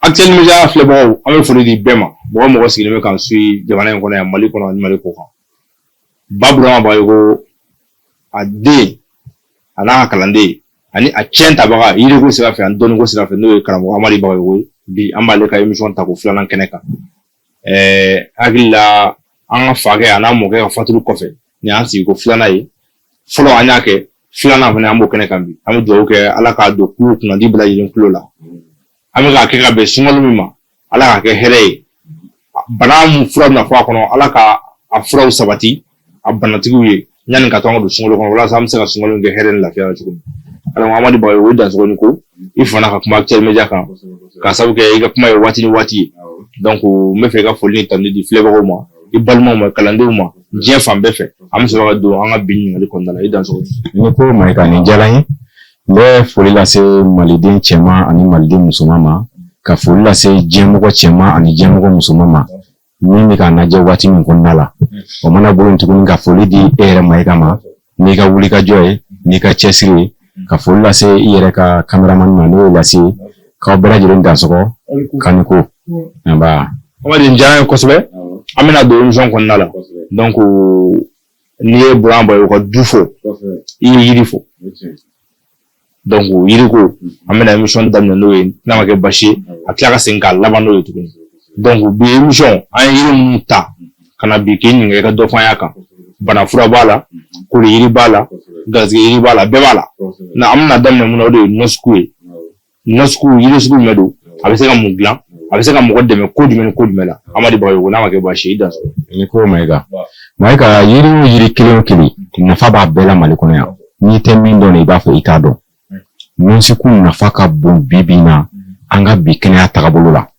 Actuel Media filɛbagaw, an bɛ foli di bɛɛ ma. Mɔgɔ mɔgɔ sigilen bɛ k'an suit jamana in kɔnɔ yan, Mali kɔnɔ ani Mali kɔkan. Ba Burama Bagayogo, a den a n'a ka kalanden ani a cɛn tabaga yiriko sira fɛ ani dɔnniko sira fɛ, n'o ye karamɔgɔ Amadi Bagayogo ye, bi an b'ale ka émission tako filanan kɛnɛ kan. Hakili la, an ka fakɛ a n'a mɔkɛ ka fatuli kɔfɛ, nin y'an sigiko filanan ye. Fɔlɔ an y'a kɛ, filanan fana an b'o kɛnɛ kan bi. An bɛ dugawu kɛ, Ala k'a don kulo kunnandi bɛɛ lajɛlen kulo la. An bɛ k'a kɛ ka bɛn sunkalo min ma, Ala k'a kɛ hɛrɛ ye. Bana mun fura bɛna fɔ a kɔnɔ, Ala ka a furaw sabati a banatigiw ye yanni ka to an ka don sunkalo kɔnɔ, walasa an bɛ se ka sunkalo kɛ hɛrɛ ni lafiya la cogo min. Karamɔgɔ Amadi Bagayogo, i dansogo ni ko i fana ka kuma Actuel Media kan, k'a sababu kɛ i ka kuma ye waati ni waati ye. Donc n bɛ fɛ i ka foli ni tanu di filɛbagaw ma, i balimaw ma, kalandenw ma, diɲɛ fan bɛɛ fɛ. An bɛ sɔrɔ ka don an ka bi ɲininkali kɔnɔna la. I dansogo. Ni ko Mayiga, nin diyara n ye. N bɛ foli lase maliden cɛman ani maliden musoman ma, ka foli lase diɲɛmɔgɔ cɛman ani diɲɛmɔgɔ musoman ma min bɛ k'a lajɛ waati min kɔnɔna la. O mana bɔ yen tuguni, ka foli di e yɛrɛ Mayiga ma n'i ka wulikajɔ ye, n'i ka cɛsiri ye, ka foli lase i yɛrɛ ka caméraman ma, n'o ye Lasi ye. K'aw bɛɛ lajɛlen dansɔgɔ kani ko nba. Amadi, nin diyara n ye kosɛbɛ. An bɛna don émission kɔnɔna la. Donc n'i ye Burama Bagayogo ka du fɔ, i ye yiri fɔ. Donc yiriko, an bɛna émission daminɛ n'o ye, n'a ma kɛ basi ye, a tila ka segin k'a laban n'o ye tuguni. Donc bi émission, an ye yiri minnu ta ka na bi k'i ɲininka, i ka dɔ fɔ an y'a kan. Bana fura b'a la, koli yiri b'a la, garisɛgɛ yiri b'a la, bɛɛ b'a la. Na an bɛna daminɛ mun na, o de ye nɔsuku ye. Nɔsuku, yiri sugu jumɛn don? A bɛ se ka mun dilan? A bɛ se ka mɔgɔ dɛmɛ ko jumɛn ni ko jumɛn la? Amadi Bagayogo, n'a ma kɛ baasi ye, i dansogo. Ni ko Mayiga, Mayiga, yiri o yiri kelen o kelen, nafa b'a bɛɛ la Mali kɔnɔ yan. N'i tɛ min dɔn, i b'a fɔ i t'a dɔn. Nɔnsiku nafa ka bon bi bi in na an ka bi kɛnɛya tagabolo la,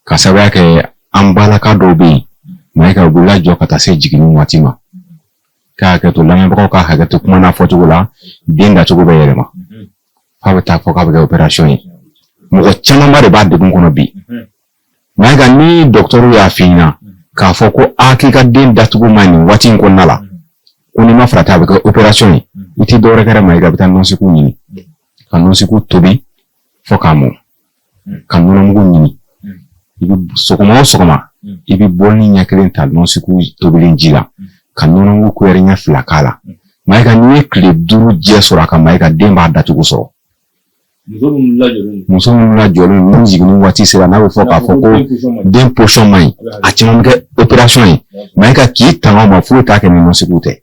ka sababuya kɛ an balaka dɔw bɛ yen, Mayiga, u bɛ lajɔ ka taa se jiginni waati ma, k'a hakɛ to, lamɛnbagaw ka hakɛ to kuma n'a fɔcogo la, den dacogo bɛ yɛlɛma f'a bɛ taa fɔ k'a bɛ kɛ opération ye. Mɔgɔ camanba de b'a degun kɔnɔ bi. Mayiga, ni dɔgɔtɔrɔw y'a f'i ɲɛna k'a fɔ ko a k'i ka den dacogo man ɲi nin waati in kɔnɔna la, ko n'i ma farati a bɛ kɛ opération ye, i tɛ dɔwɛrɛ kɛ dɛ Mayiga, i bɛ taa nɔnsiku ɲini ka nɔnsiku tobi fo k'a mɔ, ka nɔnɔmugu ɲini. I bɛ sɔgɔma o sɔgɔma, i bɛ bɔlini ɲɛ kelen ta nɔnsiku tobilen ji la, ka nɔnɔmugu kuyɛri ɲɛ 2 k'a la. Mayiga, n'i ye tile 5 jɛ sɔrɔ a kan, Mayiga, den b'a dacogo sɔrɔ. Muso minnu lajɔlen, ni jiginni waati sera, n'a bɛ fɔ k'a fɔ ko den position man ɲi, a caman bɛ kɛ opération ye. Mayiga, k'i tanga o ma, foyi t'a kɛ ni nɔnsiku tɛ.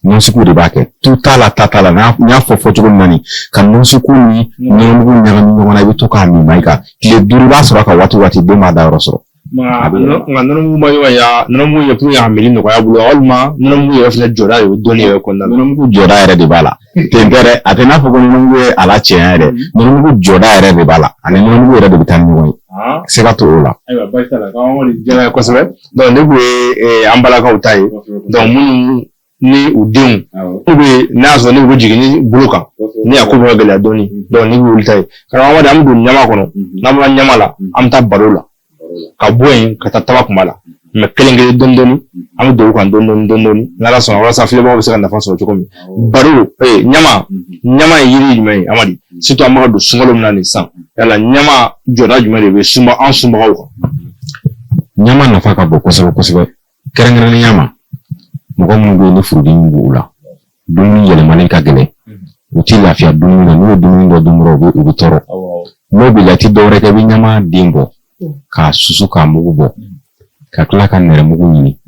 Nɔnsiku de b'a kɛ, tu t'a la, ta t'a la. N y'a fɔ fɔcogo min na nin, ka nɔnsiku ni nɔnɔmugu ɲagami ɲɔgɔn na, i bɛ to k'a min, Mayiga, tile 5 i b'a sɔrɔ a ka waati waati den b'a dayɔrɔ sɔrɔ. Nka nɔnɔmugu ma ɲɔgɔn ya, nɔnɔmugu ye pour que a mili nɔgɔya bolo, walima nɔnɔmugu yɛrɛ fana jɔda de bɛ dɔnni yɛrɛ kɔnɔna la? Nɔnɔmugu jɔda yɛrɛ de b'a la ten tɛ dɛ, a tɛ n'a fɔ ko nɔnɔmugu ye a la cɛya yɛrɛ. Nɔnɔmugu jɔda yɛrɛ de b'a la, ani nɔnɔmugu yɛrɛ de bɛ taa ni ɲɔgɔn ye, siga t'o la. Ayiwa, baasi t'a la, k'an diyara ye kosɛbɛ. Donc ne kun ye an balakaw ta ye, donc minnu ni u denw n'u bɛ n'a y'a sɔrɔ n'u bɛ jiginni bolo kan, ni a ko bɛ ka gɛlɛya dɔɔni, donc ne b'olu ta ye. Karamɔgɔ Amadi, an bɛ don ɲama kɔnɔ. N'an bɔra ɲama la, an bɛ taa baro la, ka bɔ yen ka taa taba kunba la, mais kelen kelen, dɔɔni dɔɔni, an bɛ don o kan dɔɔni dɔɔni dɔɔni dɔɔni, n'Ala sɔnna, walasa filɛbagaw bɛ se ka nafa sɔrɔ cogo min. Baro, ɲama, ɲama ye yiri jumɛn ye, Amadi? Surtout an bɛ ka don sunkalo min na nin sisan, yala ɲama jɔda jumɛn de bɛ sunba an sunbagaw kan? Ɲama nafa ka bon kosɛbɛ kosɛbɛ, kɛrɛnkɛrɛnnenya ma mɔgɔ minnu bɛ yen ni furudimi b'u la, dumuni yɛlɛmali ka gɛlɛn, u ti lafiya dumuni na. N'u ye dumuni dɔ dun dɔrɔn, u bɛ tɔɔrɔ. N'o b'i la, i ti dɔwɛrɛ kɛ, i bɛ ɲama den bɔ k'a susu k'a mugu bɔ, ka tila ka nɛrɛmugu ɲini.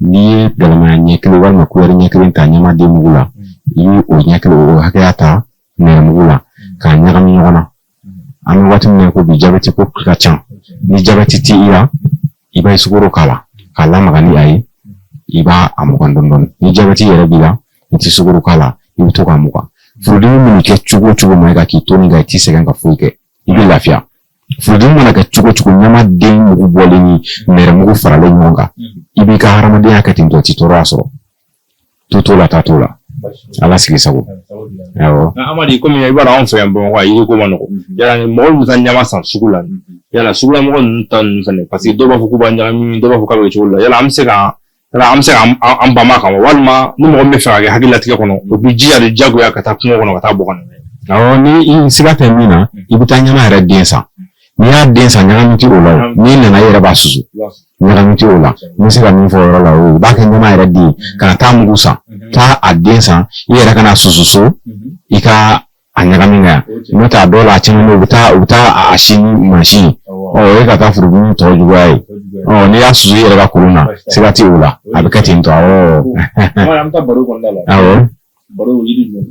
N'i ye galama ɲɛ kelen walima kuyɛri ɲɛ kelen ta ɲama den mugu la, i bɛ o ɲɛ kelen o hakɛya ta nɛrɛmugu la k'a ɲagami ɲɔgɔn na. An bɛ waati min na ko bi, jabɛti ko ka ca. Ni jabɛti ti i la, i b'a ye sukaro k'a la k'a lamaga ni a ye, i b'a a mugan dɔɔni dɔɔni. Ni jabɛti yɛrɛ b'i la, i ti sukaro k'a la, i bɛ to k'a mugan. Furudimi mana kɛ cogo o cogo, ma k'i to nin kan, i ti sɛgɛn ka foyi kɛ, i bɛ lafiya. Furudimi mana kɛ cogo o cogo, ɲama den mugu bɔlen ni nɛrɛmugu faralen ɲɔgɔn kan, i b'i ka hadamadenya kɛ ten tɔ, i ti tɔɔrɔya sɔrɔ. Tu t'o la, ta t'o la, Ala sigi sago. Awɔ. Amadi, komi i b'a dɔn, anw fɛ yan Bamakɔ, a yiri ko ma nɔgɔn. Yala ni mɔgɔ min bɛ taa ɲama san sugu la, yala sugula mɔgɔ ninnu ta ninnu fɛnɛ, parce que dɔw b'a fɔ k'u b'a ɲagami, dɔw b'a fɔ k'a bɛ kɛ cogo la, yala an bɛ se ka yala an bɛ se ka an banba a kan wa? Walima ni mɔgɔ min bɛ fɛ ka kɛ hakililatigɛ kɔnɔ, o b'i jija de diyagoya ka taa kungo kɔnɔ ka taa bɔ ka na? Awɔ, ni i siga tɛ min na, i bɛ taa ɲama yɛrɛ den san. N'i y'a den san, ɲagami ti o la. O n'i nana, i yɛrɛ b'a susu, ɲagami ti o la. N bɛ se ka min fɔ o yɔrɔ la, o ye i b'a kɛ ɲama yɛrɛ den ye, kana taa mugu san. Taa a den san, i yɛrɛ ka na susu so, i ka a ɲagami ka yan. N'o tɛ, a dɔw la, a caman bɛ yen, u bɛ taa a si ni mansin ye. Ɔ, o ye ka taa furudimi tɔ juguya ye. Ɔ, n'i y'a susu i yɛrɛ ka kolon na, siga ti o la, a bɛ kɛ ten tɔ. Awɔ. An bɛ taa baro kɔnɔna la. Awɔ. Baro, yiri jumɛn?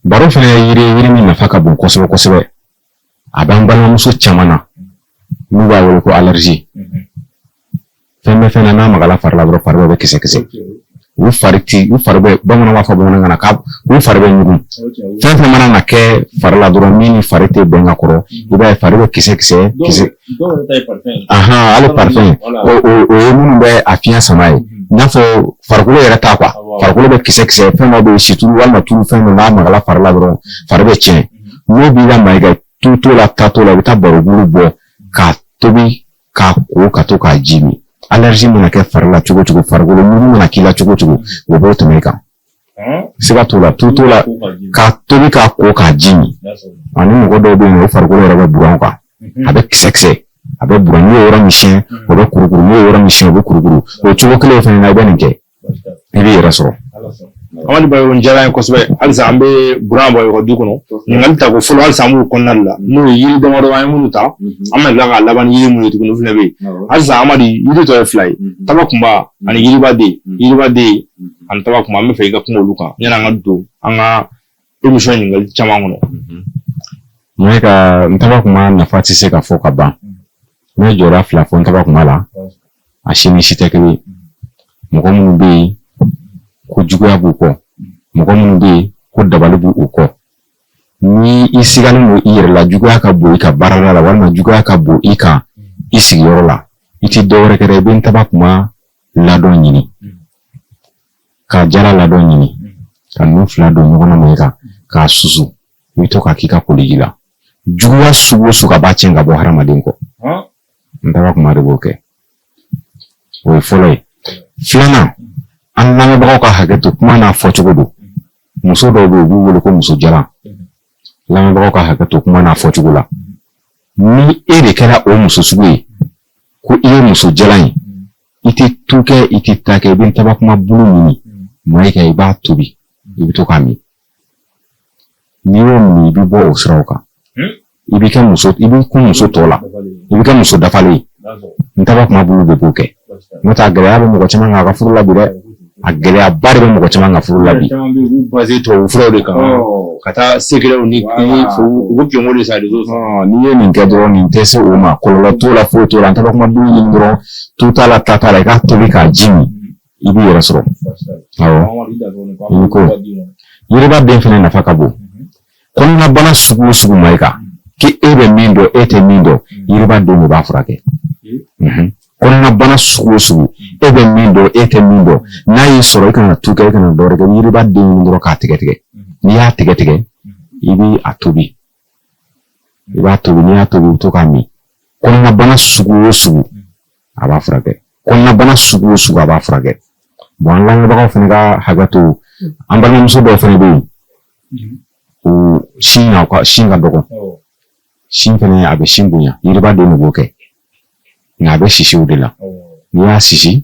Baro fana ye yiri ye, yiri min nafa ka bon kosɛbɛ kosɛbɛ. A b'an balimamuso caman na n'u b'a wele ko allergie. Fɛn bɛ fɛn na, n'a magala fari la dɔrɔn, fari bɛɛ bɛ kisɛ kisɛ. U fari ti, u fari bɛ, bamananw b'a fɔ bamanankan na k'u fari bɛ ɲugun. Fɛn fɛn mana na kɛ fari la dɔrɔn, min ni fari tɛ bɛn ka kɔrɔ, i b'a ye fari bɛ kisɛ kisɛ kisɛ. Ahan, hali parfum, o ye minnu bɛ a fiɲɛ sama ye, i n'a fɔ farikolo yɛrɛ ta quoi. Farikolo bɛ kisɛ kisɛ. Fɛn dɔ bɛ yen, situlu walima tulu fɛn dɔ, n'a magala fari la dɔrɔn, fari bɛ tiɲɛ. N'o b'i la, Mayiga, tu t'o la, ta t'o la, i bɛ taa barobulu bɔ k'a tobi k'a ko ka to k'a ji min. Allergie mana kɛ fari la cogo cogo, farikolo mugu mana k'i la cogo cogo, o b'o tɛmɛ i kan. Siga t'o la, tu t'o la, k'a tobi k'a ko k'a ji min. Ani mɔgɔ dɔw bɛ yen, o farikolo yɛrɛ bɛ buran kan, a bɛ kisɛ kisɛ, a bɛ buran. N'u ye yɔrɔ min siyɛn, o bɛ kurukuru. N'u ye yɔrɔ min siyɛn, o bɛ kurukuru. O cogo kelen fana na, i bɛ nin kɛ, i b'i yɛrɛ sɔrɔ. Amadu Bagayoko, nin diyara an ye kosɛbɛ. Halisa an bɛ Burama Bagayoko du kɔnɔ. Ɲininkali tako fɔlɔ, halisa an b'o kɔnɔna de la, n'o ye yiri damadɔ an ye minnu ta. An bɛna tila k'a laban ni yiri mun ye tuguni, o fana bɛ yen. Halisa Amadu, yiri tɔ ye fila ye, taba kunba ani yiribaden. Yiribaden ani taba kunba, an bɛ fɛ i ka kuma olu kan yanni an ka don an ka émission ɲininkali caman kɔnɔ. Mayiga, n taba kunba nafa tɛ se ka fɔ ka ban. N bɛ jɔda fila fɔ n taba kunba la. A si ni si tɛ kelen ye. Mɔgɔ minnu bɛ yen ko juguya b'u kɔ, mɔgɔ minnu bɛ yen ko dabali b'u kɔ, ni i sigalen don i yɛrɛ la, juguya ka bon i ka baarada la walima juguya ka bon i kan i sigiyɔrɔ la, i ti dɔwɛrɛ kɛ dɛ, i bɛ n taba kunba ladɔn ɲini, ka jala ladɔn ɲini, ka ninnu fila don ɲɔgɔn na, Mayiga, k'a susu, i bɛ to k'a k'i ka koliji la. Juguya sugu o sugu, a b'a tiɲɛ ka bɔ hadamaden kɔ. N taba kunba de b'o kɛ. O ye fɔlɔ ye. Filanan, an lamɛnbagaw ka hakɛ to, kuma n'a fɔcogo don. Muso dɔw bɛ yen, u b'u wele ko muso jalan. Lamɛnbagaw ka hakɛ to, kuma n'a fɔcogo la. Ni e de kɛra o muso sugu ye, ko i ye muso jalan ye, i tɛ tu kɛ, i tɛ ta kɛ, i bɛ n taba kunba bulu ɲini, Mayiga, i b'a tobi, i bɛ to k'a min. N'i y'o min, i bɛ bɔ o siraw kan, i bɛ kɛ muso, i bɛ kun muso tɔ la, i bɛ kɛ muso dafalen ye. N taba kunba bulu de b'o kɛ. N'o tɛ, a gɛlɛya bɛ mɔgɔ caman kan a ka furu la bi dɛ. A gɛlɛyaba de bɛ mɔgɔ caman ka furu la bi. Caman bɛ yen, u b'u basé tubabu furaw de kan ka taa secretw ni u bɛ kɛngo de san réseau sanfɛ. N'i ye nin kɛ dɔrɔn, nin tɛ se o ma, kɔlɔlɔ t'o la, foyi t'o la. N taba kunba bulu ɲini dɔrɔn, tu t'a la, ta t'a la, i k'a tobi k'a ji min, i b'i yɛrɛ sɔrɔ. Awɔ, i ni ko. Yiriba den fana nafa ka bon. Kɔnɔnabana sugu o sugu, Mayiga, k'e bɛ min dɔn, e tɛ min dɔn, yiriba den de b'a furakɛ. Kɔnɔnabana sugu o sugu, e bɛ min dɔn, e tɛ min dɔn, n'a y'i sɔrɔ, i kana tu kɛ, i kana dɔwɛrɛ kɛ, yiriba den ɲini dɔrɔn k'a tigɛ tigɛ. N'i y'a tigɛ tigɛ, i bɛ a tobi, i b'a tobi. N'i y'a tobi, i bɛ to k'a min. Kɔnɔnabana sugu o sugu, a b'a furakɛ. Kɔnɔnabana sugu o sugu, a b'a furakɛ. Bon, an lamɛnbagaw fana ka hakɛ to, an balimamuso dɔw fana bɛ yen, o sin na, u ka sin ka dɔgɔ. Sin fana, a bɛ sin bonya. Yiriba den de b'o kɛ, nka a bɛ sisi o de la. N'i y'a sisi,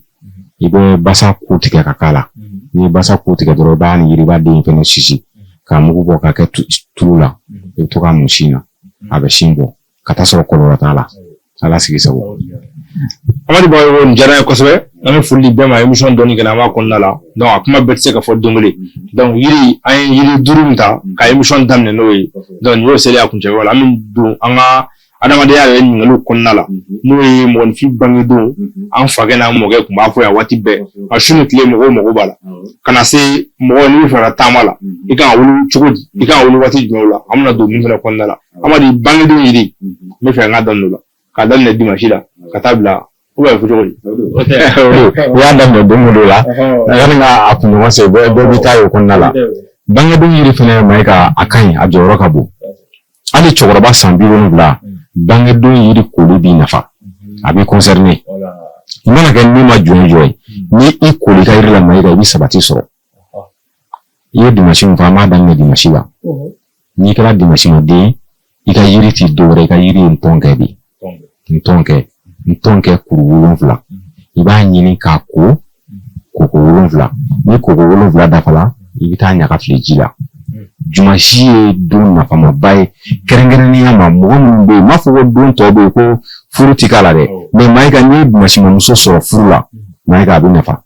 i bɛ basa ku tigɛ ka k'a la. N'i ye basa ku tigɛ dɔrɔn, i b'a ni yiriba den fana sisi k'a mugu bɔ k'a kɛ tulu la, i bɛ to k'a mun sin na, a bɛ sin bɔ ka taa sɔrɔ kɔlɔlɔ t'a la. Ala sigi sago. Amadu Bagayoko, nin diyara n ye kosɛbɛ. An bɛ foli di bɛɛ ma. Émission dɔɔni kɛnɛ an b'a kɔnɔna la, donc a kuma bɛɛ tɛ se ka fɔ don kelen. Donc yiri, an ye yiri duuru min ta ka émission daminɛ n'o ye, donc nin y'o seli a kuncɛyɔrɔ la. An bɛ don an ka adamadenya yɛrɛ ɲininkaliw kɔnɔna la, n'o ye mɔgɔninfin bangedon. An fakɛ n'an mɔkɛ tun b'a fɔ yan waati bɛɛ, nka su ni tile mɔgɔw mago b'a la. Ka na se mɔgɔ, n'i bɛ fɛ ka taama la, i kan ka wuli cogo di, i kan ka wuli waati jumɛn la? An bɛna don min fana kɔnɔna la, Amadu, bangedon yiri, n bɛ fɛ an ka daminɛ o la, k'a daminɛ dimanche la ka taa bila ou bien fɔ cogo di? I y'a daminɛ don o don la, yanni ka a kunɲɔgɔn se, bɛɛ b'i ta ye o kɔnɔna la. Bangedon yiri fana, Mayiga, a ka ɲi, a jɔyɔrɔ ka bon. Hali cɛkɔrɔba san 70, bangedon yiri koli b'i nafa, a b'i concerné. I mana kɛ min ma jɔn jɔn ye, ni i koli ka yiri la, Mayiga, i bɛ sabati sɔrɔ. I ye dimanche min fɔ, an b'a daminɛ dimanche la. N'i kɛra dimanche ma den, i ka yiri ti dɔwɛrɛ, i ka yiri ye ntɔnkɛ de ye. Ntɔnkɛ kuru 7, i b'a ɲini k'a ko koko 7. Ni koko 7 dafala, i bɛ taa ɲaga fili ji la. Jumasi ye don nafamaba ye, kɛrɛnkɛrɛnnenya ma mɔgɔ minnu bɛ yen, n m'a fɔ ko don tɔ bɛ yen ko furu ti k'a la dɛ, mais Mayiga, n'i ye dimasimamuso sɔrɔ furu la, Mayiga, a bɛ nafa.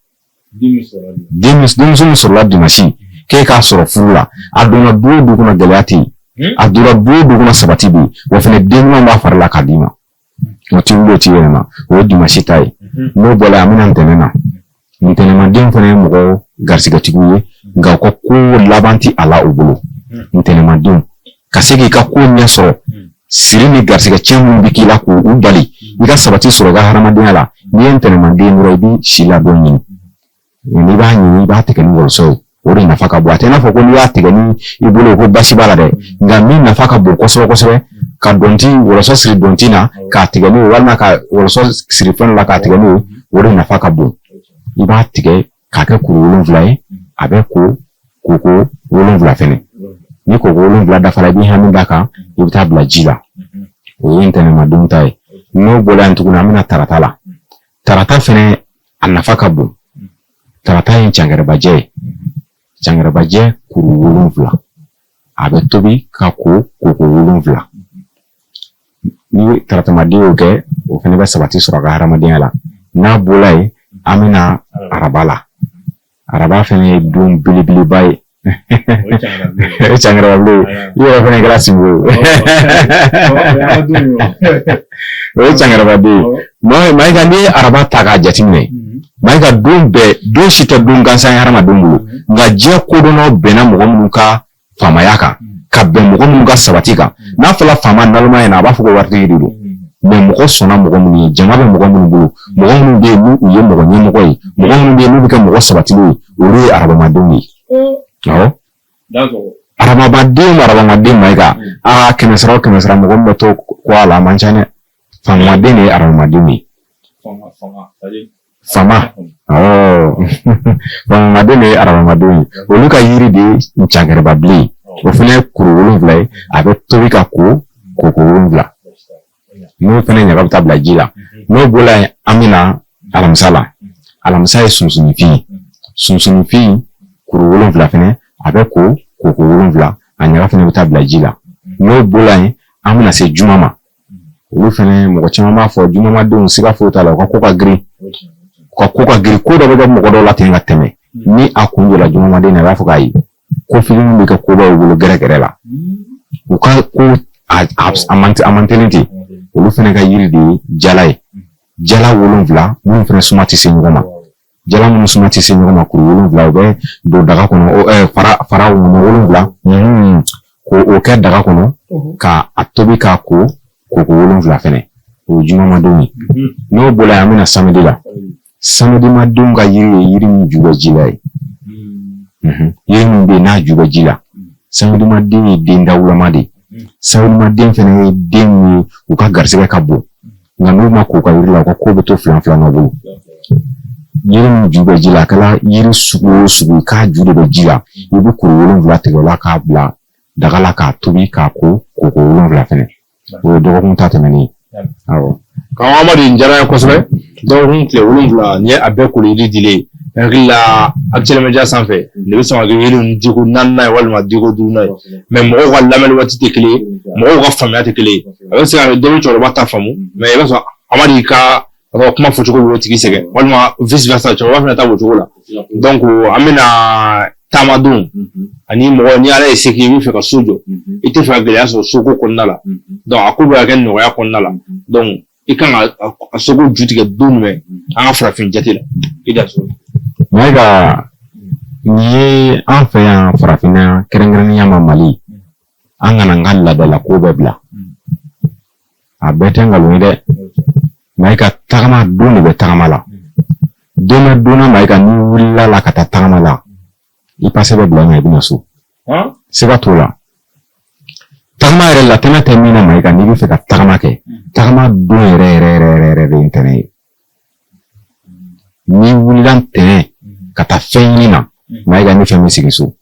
Denmuso min sɔrɔla dimasi, k'e k'a sɔrɔ furu la, a donna du o du kɔnɔ, gɛlɛya tɛ yen. A donna du o du kɔnɔ, sabati bɛ yen. Wa fɛnɛ, den ɲuman b'a fari la k'a d'i ma, o ti wuli, o ti yɛlɛma. O ye dimasi ta ye. N'o bɔra yen, an bɛna ntɛnɛn na. Ntɛnɛnmaden fana ye mɔgɔ garisigɛtigiw ye, nka u ka ko laban ti a la u bolo. Ntɛnɛnmadenw ka se k'i ka ko ɲɛ sɔrɔ, siri ni garisigɛ tiɲɛ minnu bɛ k'i la, k'u bali i ka sabati sɔrɔ i ka hadamadenya la. N'i ye ntɛnɛnmaden dɔrɔn, i bɛ si ladɔn ɲini. N'i b'a ɲini, i b'a tigɛ ni wɔlɔsɔ ye, o de nafa ka bon. A tɛ i n'a fɔ ko n'i y'a tigɛ ni i bolo ko basi b'a la dɛ, nka min nafa ka bon kosɛbɛ kosɛbɛ, ka dɔnti wɔlɔsɔ siri dɔnti na k'a tigɛ n'o ye, walima ka wɔlɔsɔ siri fɛn dɔ la k'a tigɛ n'o ye, o de nafa ka bon. I b'a tigɛ k'a kɛ kuru 7 ye, a bɛ ko koko 7 fɛnɛ. Ni koko 7 dafara, i b'i hami d'a kan, i bɛ taa bila ji la. O ye ntɛnɛnmadenw ta ye. N'o bɔra yen tuguni, an bɛna tarata la. Tarata fɛnɛ, a nafa ka bon. Tarata ye cangɛrɛbajɛ ye. Cangɛrɛbajɛ kuru 7, a bɛ tobi ka ko koko 7. Ni taratamaden y'o kɛ, o fɛnɛ bɛ sabati sɔrɔ a ka hadamadenya la. N'a bɔra yen, an bɛna araba la. Araba fɛnɛ ye don belebeleba ye. O ye cangɛrɛbabilen ye. I yɛrɛ fɛnɛ kɛra sinbo ye. O ye cangɛrɛbaden ye. Mayiga, n'i ye araba ta k'a jateminɛ, Mayiga, don bɛɛ, don si tɛ don gansan ye hadamadenw bolo, nka diɲɛ kodɔnnaw bɛnna mɔgɔ minnu ka faamaya kan, ka bɛn mɔgɔ minnu ka sabati kan. N'a fɔra faama naloma ɲɛna, a b'a fɔ ko waritigi de don. Mais mɔgɔ sɔnna mɔgɔ minnu ye, jama bɛ mɔgɔ minnu bolo, mɔgɔ minnu bɛ yen n'u u ye mɔgɔ ɲɛmɔgɔ ye, mɔgɔ minnu bɛ yen n'u bɛ kɛ mɔgɔ sabatilenw ye, olu ye arabamadenw ye. Awɔ, arabamaden, arabamaden, Mayiga, aa, 100 sara o 100 sara, mɔgɔ min bɛ to ko a la, a man ca dɛ. Faamaden de ye arabamadenw ye. Faama, awɔ, faamaden de ye arabamadenw ye. Olu ka yiri de ye ncangɛrɛbabilen ye. O fana ye kuru 7 ye, a bɛ tobi ka ko koko 7. N'o fana ɲaga bɛ taa bila ji la. N'o bɔra yen, an bɛna alamisa la. Alamisa ye sunsunifin ye. Sunsunifin kuru 7 fana, a bɛ ko koko 7, a ɲaga fana bɛ taa bila ji la. N'o bɔra yen, an bɛna se juma ma. Olu fana, mɔgɔ caman b'a fɔ jumamadenw, siga foyi t'a la, u ka ko ka girin, u ka ko ka girin. Ko dɔ bɛ kɛ mɔgɔ dɔw la ten ka tɛmɛ, ni a kun jɔla jumamaden na, i b'a fɔ k'ayi, ko fitinin bɛ kɛ kobaw bolo gɛrɛgɛrɛ la, u ka ko a man teli ten. Olu fana ka yiri de ye jala ye. Jala 7 minnu fana suma tɛ se ɲɔgɔn ma, jala minnu suma tɛ se ɲɔgɔn ma, kuru 7, u bɛ don daga kɔnɔ, fara fara 7, k'o kɛ daga kɔnɔ ka a tobi k'a ko koko 7 fɛnɛ. O ye jumamadenw ye. N'o bɔra yen, an bɛna samedi la. Samedimadenw ka yiri ye yiri min ju bɛ ji la ye. Yiri min bɛ yen n'a ju bɛ ji la. Samedimaden ye den dawulama de ye. Samedimaden fɛnɛ ye den min ye, u ka garisɛgɛ ka bon, nka n'u ma ko ka yiri la, u ka ko bɛ to filan filan bolo. Yiri min ju bɛ ji la, a kɛra yiri sugu o sugu ye, k'a ju de bɛ ji la, i bɛ kuru 7 tigɛ o la k'a bila daga la k'a tobi k'a ko koko 7 fɛnɛ. O ye dɔgɔkun ta tɛmɛnen ye. Awɔ. Karamɔgɔ Amadu, nin diyara n ye kosɛbɛ. Dɔgɔkun tile 7, nin ye a bɛɛ koli yiri dilen ye. N hakili la, Actuel Media sanfɛ, nin bɛ sɔn ka kɛ yiri ninnu diko naaninan ye walima diko duurunan ye. Mais mɔgɔw ka lamɛnni waati tɛ kelen ye, mɔgɔw ka faamuya tɛ kelen ye. A bɛ se ka kɛ dɔ bɛ cɛkɔrɔba ta faamu, mais i b'a sɔrɔ Amadu ka a ka kuma fɔcogo b'o tigi sɛgɛn, walima vice versa, cɛkɔrɔba fana ta b'o cogo la. Donc an bɛna taamadenw ani mɔgɔ, ni Ala ye se k'i bɛ fɛ ka so jɔ, i tɛ fɛ ka gɛlɛya sɔrɔ soko kɔnɔna la, donc a ko bɛ ka kɛ nɔgɔya kɔnɔna la, donc i kan ka a soko ju tigɛ don jumɛn an ka farafin jate la? I da so. Mayiga, nin ye an fɛ yan farafinna, kɛrɛnkɛrɛnnenya ma Mali, an kana an ka laadala ko bɛɛ bila. A bɛɛ tɛ nkalon ye dɛ. Mayiga, tagama don de bɛ tagama la. Don bɛ don na, Mayiga, n'i wulila la ka taa tagama la, i pase bɛ bila ɲɛ, i bɛna so. Siga t'o la. Tagama yɛrɛ latɛmɛ tɛ min na, Mayiga, n'i bɛ fɛ ka tagama kɛ, tagama don yɛrɛ yɛrɛ yɛrɛ yɛrɛ yɛrɛ de ye ntɛnɛn ye. N'i wulila ntɛnɛn ka taa fɛn ɲini na, Mayiga, ni fɛn bɛ sigi so.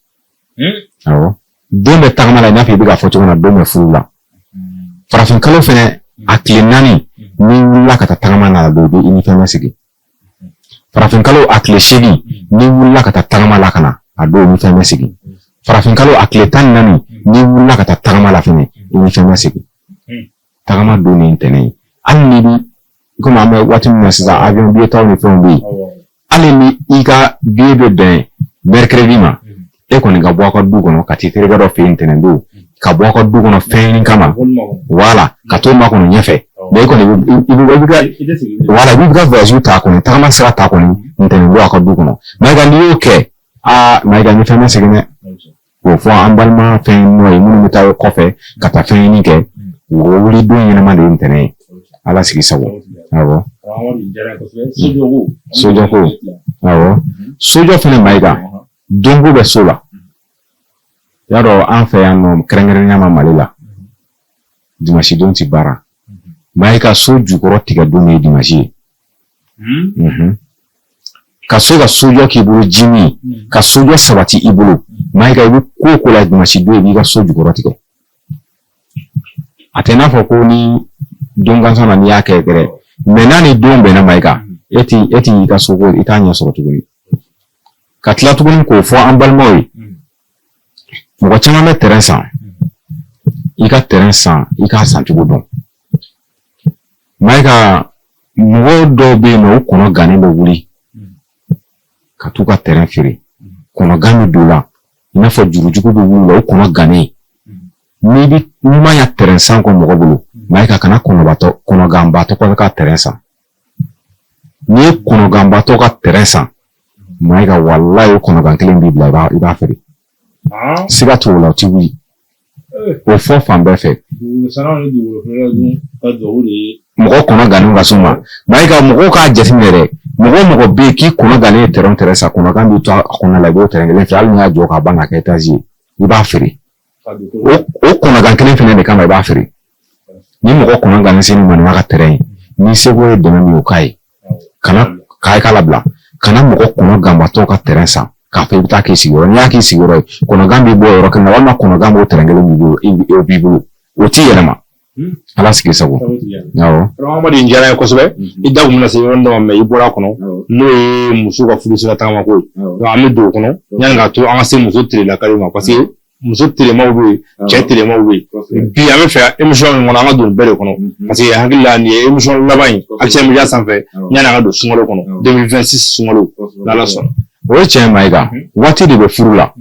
Awɔ, don bɛ tagama la, i n'a fɔ i bɛ k'a fɔ cogo min na, don bɛ furu la. Farafin kalo fɛnɛ A tile 4, n'i wulila ka taa tagama na, a don, i bɛ i ni fɛn bɛ segin. Farafinkalo a tile 8, n'i wulila ka taa tagama la ka na, a don, i ni fɛn bɛ segin. Farafinkalo a tile 14, n'i wulila ka taa tagama la fɛnɛ, i ni fɛn bɛ segin. Tagama don de ye ntɛnɛn ye. Hali n'i bi komi an bɛ waati min na sisan, avion billet taw ni fɛnw bɛ yen, hali ni i ka billet bɛ bɛn mercredi ma, e kɔni ka bɔ aw ka du kɔnɔ ka t'i terikɛ dɔ fɛ yen ntɛnɛn don, ka bɔ aw ka du kɔnɔ fɛn ɲini kama, wala ka t'o makɔnɔ ɲɛfɛ. Mais e kɔni i bɛ ka, wala, i b'i ka voyage ta kɔni, tagama sira ta kɔni ntɛnɛn don aw ka du kɔnɔ. Mayiga, n'i y'o kɛ, aa Mayiga, ni fɛn bɛ segin dɛ. K'o fɔ an balima fɛn ɲininaw ye minnu bɛ taa kɔfɛ ka taa fɛn ɲini kɛ, o wuli don ɲɛnama de ye ntɛnɛn ye. Ala sigi sago. Awɔ, sojɔ ko, awɔ, sojɔ fɛnɛ, Mayiga, donko bɛ so la. I y'a dɔn, an fɛ yan nɔ, kɛrɛnkɛrɛnnenya ma Mali la, dimanche don ti baara. Mayiga, so jukɔrɔ tigɛ don de ye dimanche ye. Ka so ka sojɔ k'i bolo, ji min ka sojɔ sabati i bolo. Mayiga, i bɛ ko o ko la dimanche don, i b'i ka so jukɔrɔ tigɛ. A tɛ n'a fɔ ko ni don gansan na n'i y'a kɛ dɛ, mais n'a ni don bɛnna, Mayiga, e ti i ka soko, i t'a ɲɛ sɔrɔ tuguni. Ka tila tuguni k'o fɔ an balimaw ye, mɔgɔ caman bɛ terrain san. I ka terrain san, i k'a san cogo dɔn. Mayiga, mɔgɔ dɔw bɛ yen nɔ, u kɔnɔ gannen bɛ wuli ka t'u ka terrain feere. Kɔnɔgan bɛ don u la, i n'a fɔ jurujugu bɛ wuli u la, u kɔnɔ gannen. N'i bi n'i ma ɲa terrain san kɔ mɔgɔ bolo, Mayiga, kana kɔnɔbatɔ, kɔnɔganbatɔ ka terrain san. N'i ye kɔnɔganbatɔ ka terrain san, Mayiga, walayi, o kɔnɔgan kelen b'i bila, i b'a feere. Siga t'o la, o ti wuli. O fɔ fan bɛɛ fɛ. Mɔgɔ kɔnɔ gannen ka s'u ma, Mayiga, mɔgɔw k'a jateminɛ dɛ. Mɔgɔ o mɔgɔ bɛ yen k'i kɔnɔ gannen ye terrain terrain san, kɔnɔgan b'i to a kɔnɔna la, i b'o terrain kelen feere. Hali n'i y'a jɔ k'a ban ka kɛ étage ye, i b'a feere. O kɔnɔgan kelen fɛnɛ de kama i b'a feere. Ni mɔgɔ kɔnɔ gannen se ma n'a ka terrain ye, n'i seko ye dɛmɛ min ye, o k'a ye. Kana k'a k'a labila. Kana mɔgɔ kɔnɔ ganbatɔ ka terrain san k'a fɔ i bɛ taa k'i sigiyɔrɔ. N'i y'a k'i sigiyɔrɔ ye, kɔnɔgan b'i bɔ o yɔrɔ kelen na, walima kɔnɔgan b'o terrain kelen b'i bolo, o b'i bolo, o t'i yɛlɛma. Ala sigi sago. Awɔ. Amadu, nin diyara n ye kosɛbɛ. I da kun bɛna se yɔrɔ dɔ ma, mais i bɔra a kɔnɔ, n'o ye muso ka furu sira tagama ko ye. Donc an bɛ don o kɔnɔ yanni k'a to an ka se muso telelakari ma, parce que muso telemaw bɛ yen, cɛ telemaw bɛ yen. Bi an bɛ fɛ émission min kɔnɔ, an ka don bɛɛ de kɔnɔ, parce que hakili la nin ye émission laban ye Action Media sanfɛ yanni an ka don sunkalo kɔnɔ, 2026 sunkalo, n'Ala sɔnna. O ye tiɲɛ ye, Mayiga. Waati de bɛ furu la.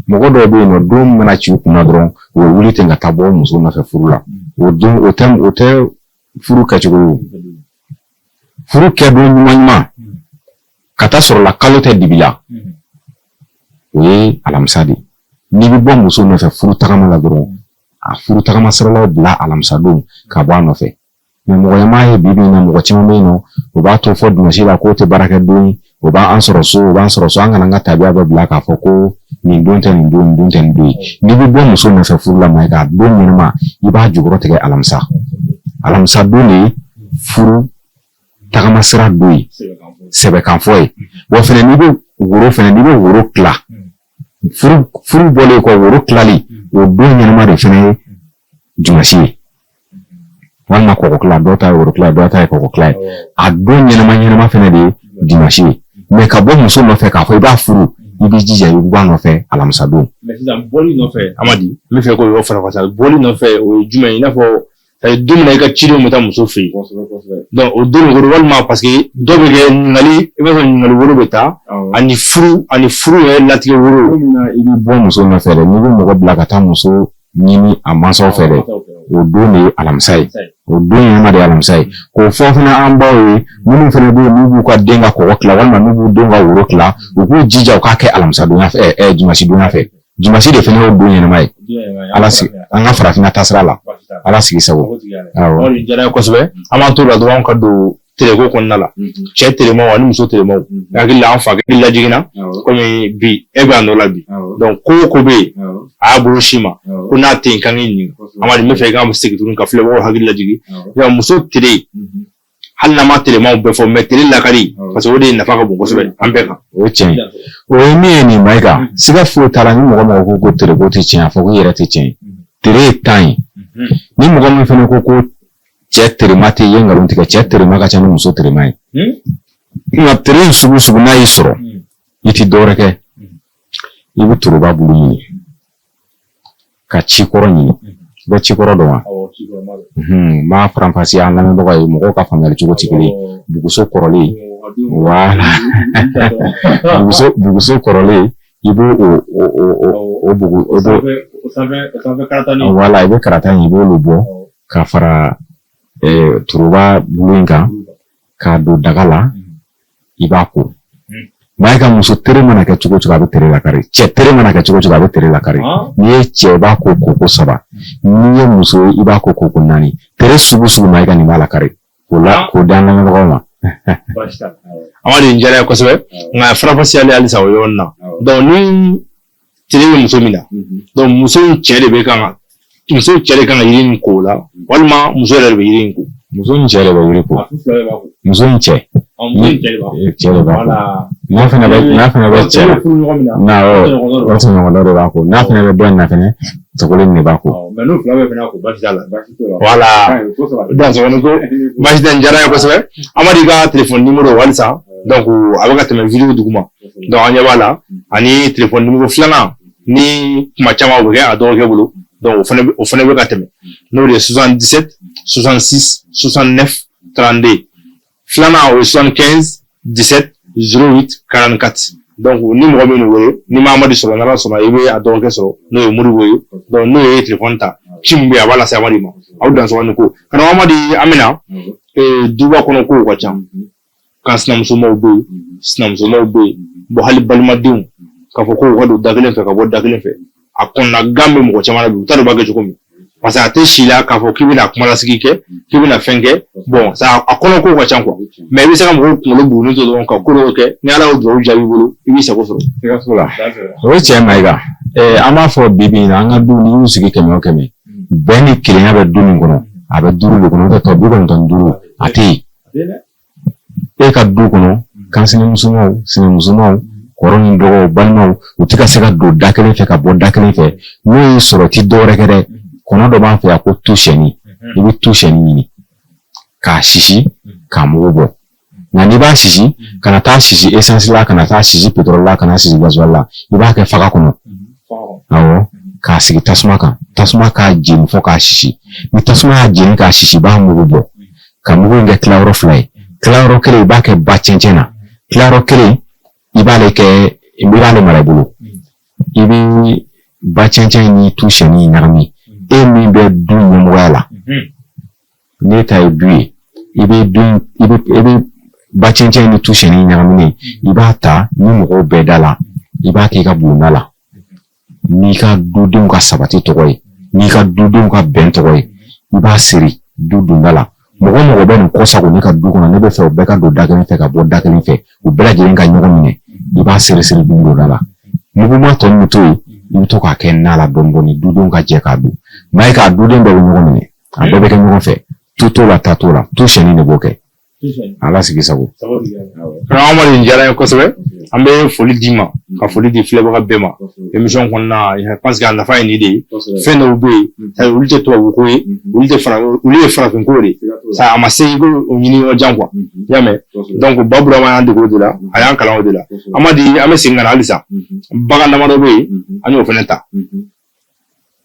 Mɔgɔ dɔw bɛ yen nɔ, don mana ci u kunna dɔrɔn, u bɛ wuli ten ka taa bɔ muso nɔfɛ furu la. O don, o tɛ furu kɛcogo ye. O furu kɛ don ɲuman ɲuman ka taa sɔrɔ la, kalo tɛ dibi la, o ye alamisa de ye. N'i bɛ bɔ muso nɔfɛ furu tagama la dɔrɔn, a furu tagama siralaw bila alamisa don ka bɔ a nɔfɛ. Mais mɔgɔ m'a ye bi bi in na, mɔgɔ caman bɛ yen nɔ, o b'a to fɔ dimanche la k'o tɛ baarakɛ don ye, o b'an sɔrɔ so, o b'an sɔrɔ so. An kana an ka tabiya bɛɛ bila k'a fɔ ko nin don tɛ nin don, nin don tɛ nin don ye. N'i bɛ bɔ muso nɔfɛ furu la, Mayiga, don ɲɛnama, i b'a jukɔrɔ tigɛ alamisa. Alamisa don de ye furu tagama sira don ye, sɛbɛkanfɔ ye. Wa fɛnɛ, n'i bɛ woro fɛnɛ, n'i bɛ woro tila, furu bɔlen kɔ, woro tilali, o don ɲɛnama de fɛnɛ ye dimanche ye, walima kɔgɔ tila. Dɔw ta ye woro tila, dɔw ta ye kɔgɔ tila ye. A don ɲɛnama ɲɛnama fɛnɛ de ye dimanche ye. Mais ka bɔ muso nɔfɛ k'a fɔ i b'a furu, i b'i jija i bɛ bɔ a nɔfɛ alamisa don. Mais sisan, bɔli nɔfɛ, Amadi, n bɛ fɛ k'o yɔrɔ faranfasiya. Bɔli nɔfɛ, o ye jumɛn ye? I n'a fɔ don min na i ka cidenw bɛ taa muso fɛ yen, donc o don ko walima, parce que dɔw bɛ kɛ ɲininkali, i b'a sɔrɔ ɲininkali woro bɛ taa ani furu yɛrɛ latigɛ woro. Don min na i bɛ bɔ muso nɔfɛ dɛ, n'i bɛ mɔgɔ bila ka taa muso ɲini a mansaw fɛ dɛ, o don de ye alamisa ye, o don ɲɛnama de ye alamisa ye. K'o fɔ fana an baw ye minnu fana bɛ yen, n'u b'u ka den ka kɔgɔ tila, walima n'u b'u denw ka woro tila, u k'u jija u k'a kɛ alamisa donya fɛ, dimanche donya fɛ. Dimanche de fana y'o don ɲɛnama ye. Ala sigi an ka farafinna taasira la, Ala sigi sago. Awɔ, nin diyara n ye kosɛbɛ. An b'an t'o la dɔrɔn ka don tereko kɔnɔna la, cɛ teremaw ani muso teremaw. N hakili la an fa hakili lajiginna, komi bi e bɛ a nɔ la bi. Donc ko o ko bɛ yen, a y'a bolo si ma ko n'a tɛ yen, k'an k'i ɲininka. Amadi, n bɛ fɛ i ka segin tuguni ka filɛbagaw hakili lajigin. Muso tere, hali n'an ma teremaw bɛɛ fɔ, mais tere lakari, parce que o de nafa ka bon kosɛbɛ an bɛɛ kan. O ye tiɲɛ ye. O ye min ye nin, Mayiga, siga foyi t'a la. Ni mɔgɔ mɔgɔ ko tere ko tɛ tiɲɛ, a fɔ ko i yɛrɛ tɛ tiɲɛ ye. Tere ye 10 ye. Ni mɔgɔ min fana ko ko Cɛ terima tɛ yen, nkalon tigɛ, cɛ terima ka ca ni muso terima ye. Nka tere in sugu sugu n'a y'i sɔrɔ, i ti dɔwɛrɛ kɛ, i bɛ toroba bulu ɲini ka cikɔrɔ ɲini. I bɛ cikɔrɔ dɔn wa? N b'a faranfasiya an lamɛnbagaw ye, mɔgɔw ka faamuyali cogo tɛ kelen ye. Buguso kɔrɔlen, voilà, buguso kɔrɔlen, i b'o o o o o bugu o b'o, voilà, i bɛ karata in, i b'olu bɔ ka fara toroba bulu in kan k'a don daga la, i b'a ko. Maa ka muso tere mana kɛ cogo cogo, a bɛ tere lakari. Cɛ tere mana kɛ cogo cogo, a bɛ tere lakari. N'i ye cɛ, i b'a ko ko saba. N'i ye muso ye, i b'a ko ko naani. Tere sugu sugu, maa ka nin b'a lakari k'o la k'o di an lamɛnbagaw ma. Amadu, nin diyara n ye kosɛbɛ, nka faranfasiyali halisa o yɔrɔnin na. Donc ni tere bɛ muso min na, donc muso in cɛ de bɛ kan ka muso cɛ de kan ka yiri in ko o la, walima muso yɛrɛ de bɛ yiri in ko? Muso ni cɛ de bɛ yiri ko. Muso ni cɛ, cɛ de b'a ko. N'a fana bɛ cɛ la, n'a o tɔɲɔgɔn dɔ de b'a ko. N'a fana bɛ dɔ in na fana, tɔgɔlen de b'a ko. Mais n'u fila bɛɛ fana ko, baasi t'a la. Voilà, dansɔgɔni ko baasi tɛ. Nin diyara n ye kosɛbɛ. Amadu ka téléphone numéro halisa, donc a bɛ ka tɛmɛ vidéo duguma, donc an ɲɛ b'a la, ani téléphone numéro filanan ni kuma caman o bɛ kɛ a dɔgɔkɛ bolo, donc o fana bɛ ka tɛmɛ, n'o de ye 77 66 69 32. Filanan, o ye 75 17 08 44. Donc ni mɔgɔ min wele, ni ma Amadu sɔrɔ, n'Ala sɔnna, i bɛ a dɔgɔkɛ sɔrɔ, n'o ye Modibo ye. Donc n'o ye téléphone ta, ci min bɛ yen, a b'a lase Amadu ma. Aw dansɔgɔ ko karamɔgɔ Amadu, an bɛna duba kɔnɔ, kow ka ca kan. Sinamusomaw bɛ yen, sinamusomaw bɛ yen, bon, hali balimadenw, k'a fɔ ko u ka don da kelen fɛ ka bɔ da kelen fɛ, a kɔnɔna gan bɛ mɔgɔ caman na bi, u t'a dɔn u b'a kɛ cogo min, parce que a tɛ si la k'a fɔ k'i bɛna kumalasigi kɛ, k'i bɛna fɛn kɛ. Bon, ça, a kɔnɔ kow ka ca quoi, mais i bɛ se ka mɔgɔw kunkolo bugunin to dɔrɔn ka ko dɔw kɛ, ni Ala y'o dugawu jaabi i bolo, i b'i sago sɔrɔ. Siga t'o la, o ye tiɲɛ. Mayiga, an b'a fɔ bi bi in na, an ka du, n'i y'u sigi kɛmɛ o kɛmɛ, bɛn ni kelenya bɛ du min kɔnɔ, a bɛ duuru de kɔnɔ, n'o tɛ tɔ 95 a tɛ yen. E ka du kɔnɔ, kan sinamusomaw, sinamusomaw, kɔrɔ ni dɔgɔw, balimaw, u tɛ ka se ka don da kelen fɛ ka bɔ da kelen fɛ. N'o y'i sɔrɔ, i ti dɔwɛrɛ kɛ dɛ. Kɔnɔ dɔ b'an fɛ yan ko tusɛni. I bɛ tusɛni ɲini k'a sisi k'a mugu bɔ. Nka n'i b'a sisi, kana taa sisi essence la, kana taa sisi pétrole la, kana sisi gasoil la. I b'a kɛ faga kɔnɔ, awɔ, k'a sigi tasuma kan, tasuma k'a jeni fo k'a sisi. Ni tasuma y'a jeni k'a sisi, i b'a mugu bɔ ka mugu in kɛ tilayɔrɔ fila ye. Tilayɔrɔ kelen, i b'a kɛ ba cɛncɛn na. Tilayɔrɔ kelen, i b'ale kɛ, i b'ale mara i bolo. I bɛ ba cɛncɛn ni tu sɛni ɲagami. E min bɛ du ɲɛmɔgɔya la, n'e ta ye du ye, i bɛ du i bɛ ba cɛncɛn ni tu sɛni ɲagaminen, i b'a ta ni mɔgɔw bɛɛ da la, i b'a kɛ i ka bulonda la, n'i ka dudenw ka sabati tɔgɔ ye, n'i ka dudenw ka bɛn tɔgɔ ye. I b'a siri du donda la. Mɔgɔ mɔgɔ bɛ nin kɔsago ne ka du kɔnɔ, ne bɛ fɛ u bɛɛ ka don da kelen fɛ ka bɔ da kelen fɛ, u bɛɛ lajɛlen ka ɲɔgɔn minɛ. I b'a siri siri du donda la. Muguma tɔ min bɛ to yen, i bɛ to k'a kɛ na la dɔɔni dɔɔni, dudenw ka jɛ k'a dun. Maa ye k'a duden bɛɛ bɛ ɲɔgɔn minɛ, a bɛɛ bɛ kɛ ɲɔgɔn fɛ. Tu t'o la, ta t'o la, tu sɛni de b'o kɛ. Ala sigi sago. Karamɔgɔ Amadu, nin diyara n ye kosɛbɛ. An bɛ foli d'i ma, ka foli di filɛbaga bɛɛ ma émission kɔnɔna, parce que a nafa ye nin de ye. Fɛn dɔw bɛ yen, olu tɛ tubabu ko ye, olu tɛ fara, olu ye farafin ko de ye. A ma se i k'o ɲini yɔrɔ jan quoi, i y'a mɛn? Donc Ba Burama y'an dege o de la, a y'an kalan o de la. Amadu, an bɛ segin ka na halisa. Bagan damadɔ bɛ yen, an y'o fana ta,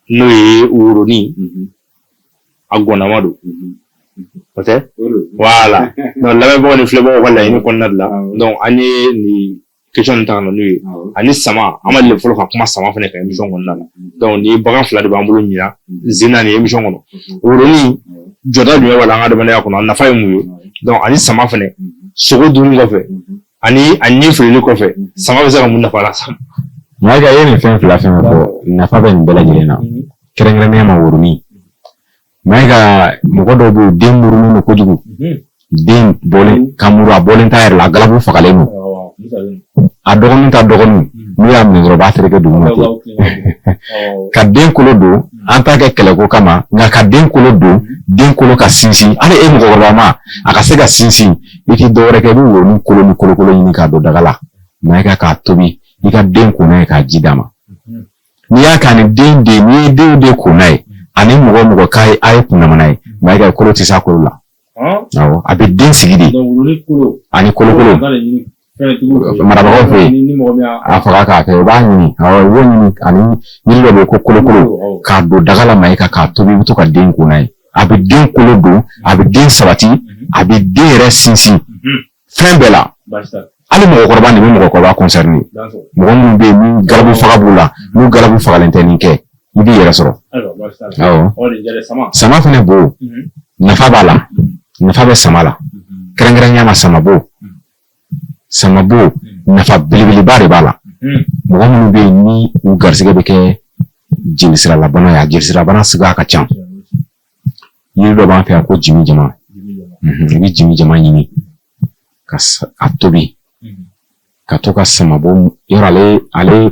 n'o ye woronin, a gɔnama don, o tɛ? Voilà, donc lamɛnbagaw ni filɛbagaw ka laɲini kɔnɔna de la, donc an ye nin question ta ka na n'u ye. Ani sama, an ma deli fɔlɔ ka kuma sama fana kan émission kɔnɔna la. Donc nin bagan fila de b'an bolo ɲinan zen na nin émission kɔnɔ. Woronin, jɔda jumɛn b'a la an ka adamadenya kɔnɔ? A nafa ye mun ye? Donc ani sama fana, sogo dunni kɔfɛ ani a ɲin feereli kɔfɛ, sama bɛ se ka mun nafa las'an ma? Mayiga, i ye nin fɛn fila fɛn fɔ, nafa bɛ nin bɛɛ lajɛlen na, kɛrɛnkɛrɛnnenya ma woronin. Mayiga, mɔgɔ dɔw bɛ yen, den murunen don kojugu, den bɔlen ka muru, a bɔlen t'a yɛrɛ la, a galabu fagalen don. A dɔgɔnin ta dɔgɔnin, n'u y'a minɛ dɔrɔn, u b'a tereke duguma ten. Ka den kolo don, an t'a kɛ kɛlɛko kama, nka ka den kolo don, den kolo ka sinsin, hali e mɔgɔkɔrɔba ma, a ka se ka sinsin. I ti dɔwɛrɛ kɛ, i bɛ woronin kolo ni kolokolo ɲini k'a don daga la, Mayiga, k'a tobi, i ka den ko n'a ye, k'a ji d'a ma. N'i y'a k'a ni den den, n'i ye den den ko n'a ye, Ani mɔgɔ o mɔgɔ k'a ye a ye kunnamana ye, Mayiga, kolo tɛ s'a kolo la. Awɔ, a bɛ den sigi de ani kolokolo marabagaw fɛ yen, a faga k'a kɛ, u b'a ɲini. Awɔ, i b'o ɲini ani yiri dɔ bɛ yen ko kolokolo, k'a don daga la, Mayiga, k'a tobi, i bɛ to ka den ko n'a ye. A bɛ den kolo don, a bɛ den sabati, a bɛ den yɛrɛ sinsin fɛn bɛɛ la. Hali mɔgɔkɔrɔba nin bɛ mɔgɔkɔrɔba concerné, mɔgɔ minnu bɛ yen ni galabu faga b'u la, n'u galabu fagalen tɛ nin kɛ, i b'i yɛrɛ sɔrɔ. Awɔ, sama fana bo nafa b'a la, nafa bɛ sama la, kɛrɛnkɛrɛnnenya ma samabo. Samabo nafa belebeleba de b'a la. Mɔgɔ minnu bɛ yen ni u garisɛgɛ bɛ kɛ jelisiralabana ye, a jelisirabana suguya ka ca. Yiri dɔ b'an fɛ yan ko jimi jama. I bɛ jimi jama ɲini ka a tobi ka to ka samabo yɔrɔ. Ale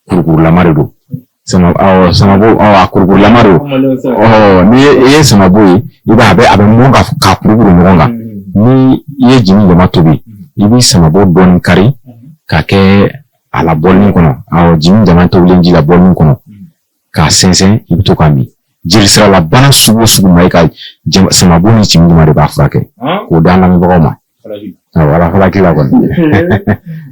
kurukurulama de don. Sama, awɔ, samabo, awɔ, a kurukurulama don. Ɔ ni i ye samabo ye, i b'a a bɛ mɔn ka kurukuru ɲɔgɔn kan. Ni i ye jimi jama tobi, i bɛ samabo dɔɔnin kari ka kɛ a la bɔlini kɔnɔ. Awɔ, jimi jama tobilen ji la bɔlini kɔnɔ, k'a sɛnsɛn, i bɛ to k'a min. Jelisirala bana sugu o sugu ma, i ka samabo ni jimi jama de b'a furakɛ. K'o d'an lamɛnbagaw ma. Awɔ, ala falaki la kɔni.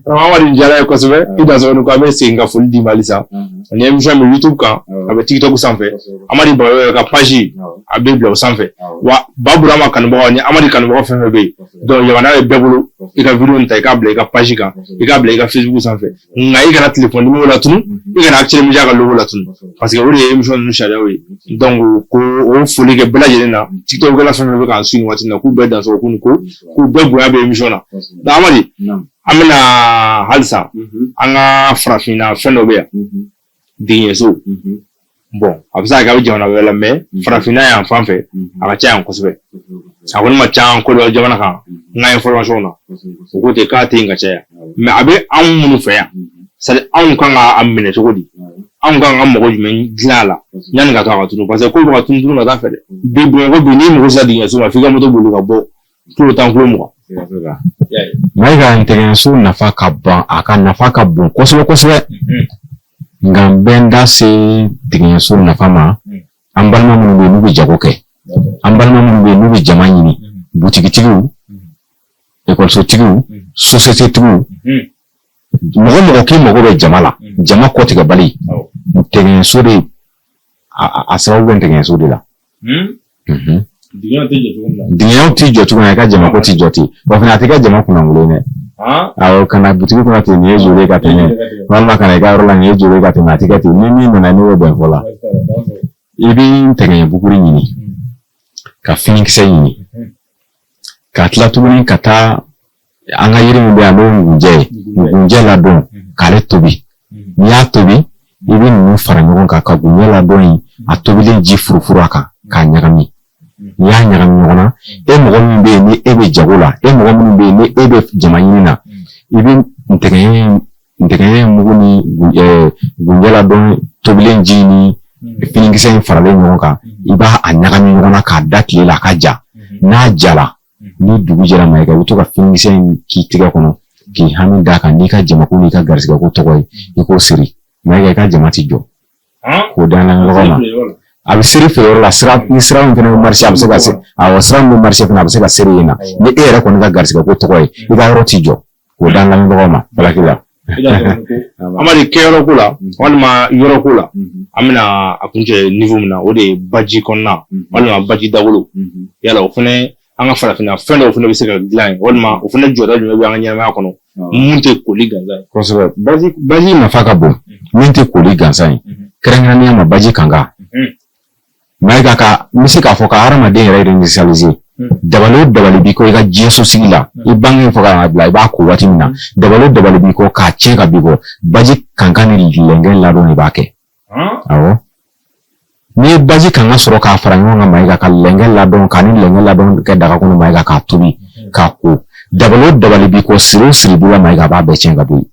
Amadu diyara ye kosɛbɛ. I dansɔgɔ ni ko an bɛ segin ka foli d'i ma halisa. Ani émission bɛ YouTube kan, a bɛ TikTok sanfɛ. Amadu Bagayogo yɛrɛ ka page, a bɛ bila o sanfɛ. Wa Ba Burama kanubagaw ni Amadu kanubagaw fɛn fɛn bɛ yen, donc yamaruya bɛ bɛɛ bolo, i ka vidéo nin ta, i k'a bila i ka page kan, i k'a bila i ka Facebook sanfɛ. Nka i kana téléphone numéro latunu, i kana Actuel Media ka logo latunu, parce que o de ye émission ninnu sariyaw ye. Donc ko o foli kɛ bɛɛ lajɛlen na. TikTok kɛla fɛn fɛn bɛ k'an suit nin waati in na, k'u bɛɛ dansɔgɔ, k'u ni ko, k'u bɛɛ bonya bɛ émission na. Donc Amadu, an bɛna halisa an ka farafinna fɛn dɔ bɛ yan, dingɛso. Bon, a bɛ se ka kɛ a bɛ jamana wɛrɛ la, mais farafinna yan fan fɛ, a ka ca yan kosɛbɛ. A kɔni ma ca Côte jamana kan, n ka information na, o ko ten k'a tɛ yen ka caya. Mais a bɛ anw minnu fɛ yan, c'est à dire anw kan ka a minɛ cogo di? Anw kan ka mɔgɔ jumɛn dilan a la yanni ka to a ka tunu? Parce que ko bɛ ka tunu tunu ka taa fɛ dɛ. Bi Bamakɔ bi, n'i mago sera dingɛso ma, f'i ka moto boli ka bɔ kilo 10, kilo 20. Mayiga, ntɛgɛnso nafa ka ban, a ka nafa ka bon kosɛbɛ kosɛbɛ. Nka n bɛ n da se dingɛso nafa ma. An balima minnu bɛ yen n'u bɛ jago kɛ, an balima minnu bɛ yen n'u bɛ jama ɲini, butigitigiw, ekɔlisotigiw, sosiyetetigiw, mɔgɔ mɔgɔ k'i mago bɛ jama la, jama kɔtigɛbali, ntɛgɛnso de a sababu bɛ ntɛgɛnso de la. Dingɛw tɛ jɔ cogo min na, i ka jamako tɛ jɔ ten. Wa fana, a tɛ kɛ jama kunnankolon ye dɛ. Awɔ, ka na butigi kɔnɔ ten, nin ye joli ye ka tɛmɛ, walima ka na i ka yɔrɔ la, nin ye joli ye ka tɛmɛ, a tɛ kɛ ten. Ni min nana, n'o bɛ bɛn fɔ la, i bɛ ntɛgɛn bukuri ɲini, ka finikisɛ ɲini, ka tila tuguni ka taa an ka yiri min bɛ yan n'o ye ngunjɛ ye, ngunjɛ ladɔn, k'ale tobi. N'i y'a tobi, i bɛ ninnu fara ɲɔgɔn kan ka gunjɛ ladɔn in a tobilen ji furufuru a kan k'a ɲagami. N'i y'a ɲagami ɲɔgɔn na, e mɔgɔ min bɛ yen ni e bɛ jago la, e mɔgɔ minnu bɛ yen ni e bɛ jama ɲini na, i bɛ ntɛgɛn mugu ni gunjɛ ladɔn tobilen ji ni finikisɛ in faralen ɲɔgɔn kan, i b'a a ɲagami ɲɔgɔn na k'a da tile la a ka ja. N'a jara, ni dugu jɛra, Mayiga, i bɛ to ka finikisɛ in k'i tɛgɛ kɔnɔ k'i hami d'a kan n'i ka jamako n'i ka garisigɛko tɔgɔ ye, i k'o siri. Mayiga, i ka jama ti jɔ. K'o d'an lamɛnbagaw ma. A bɛ seri feere yɔrɔ la, sira ni sira min fana bɛ marché, a bɛ se ka se. Awɔ, sira min bɛ marché fana, a bɛ se ka seri yen na. Ni e yɛrɛ kɔni ka garisigɛko tɔgɔ ye, i ka yɔrɔ ti jɔ. K'o d'an lamɛnbagaw ma falaki la. Amadu, kɛyɔrɔ ko la walima yɔrɔ ko la, an bɛna a kuncɛ niveau min na, o de ye baji kɔnɔna walima baji dawolo. Yala o fana, an ka farafinna fɛn dɔw fana bɛ se ka dilan yen, walima o fana jɔda jumɛn bɛ an ka ɲɛnamaya kɔnɔ mun tɛ koli gansan ye? Kosɛbɛ, baji nafa ka bon min tɛ koli gansan ye, kɛrɛnkɛrɛnnenya ma baji kanga. Mayiga, ka n bɛ se k'a fɔ ka hadamaden yɛrɛ réinitialiser. Dabali o dabali b'i kɔ i ka diɲɛ sosigi la, i bange fo ka n'a bila i b'a ko waati min na, dabali o dabali b'i kɔ k'a tiɲɛ ka b'i kɔ, baji kankan ni lɛnkɛn ladɔn de b'a kɛ. Awɔ, n'i ye baji kanga sɔrɔ k'a fara ɲɔgɔn kan, Mayiga, ka lɛnkɛn ladɔn, k'a ni lɛnkɛn ladɔn kɛ daga kɔnɔ, Mayiga, k'a tobi k'a ko, dabali o dabali b'i kɔ, siri o siri b'i la, Mayiga, a b'a bɛɛ tiɲɛ ka bɔ yen.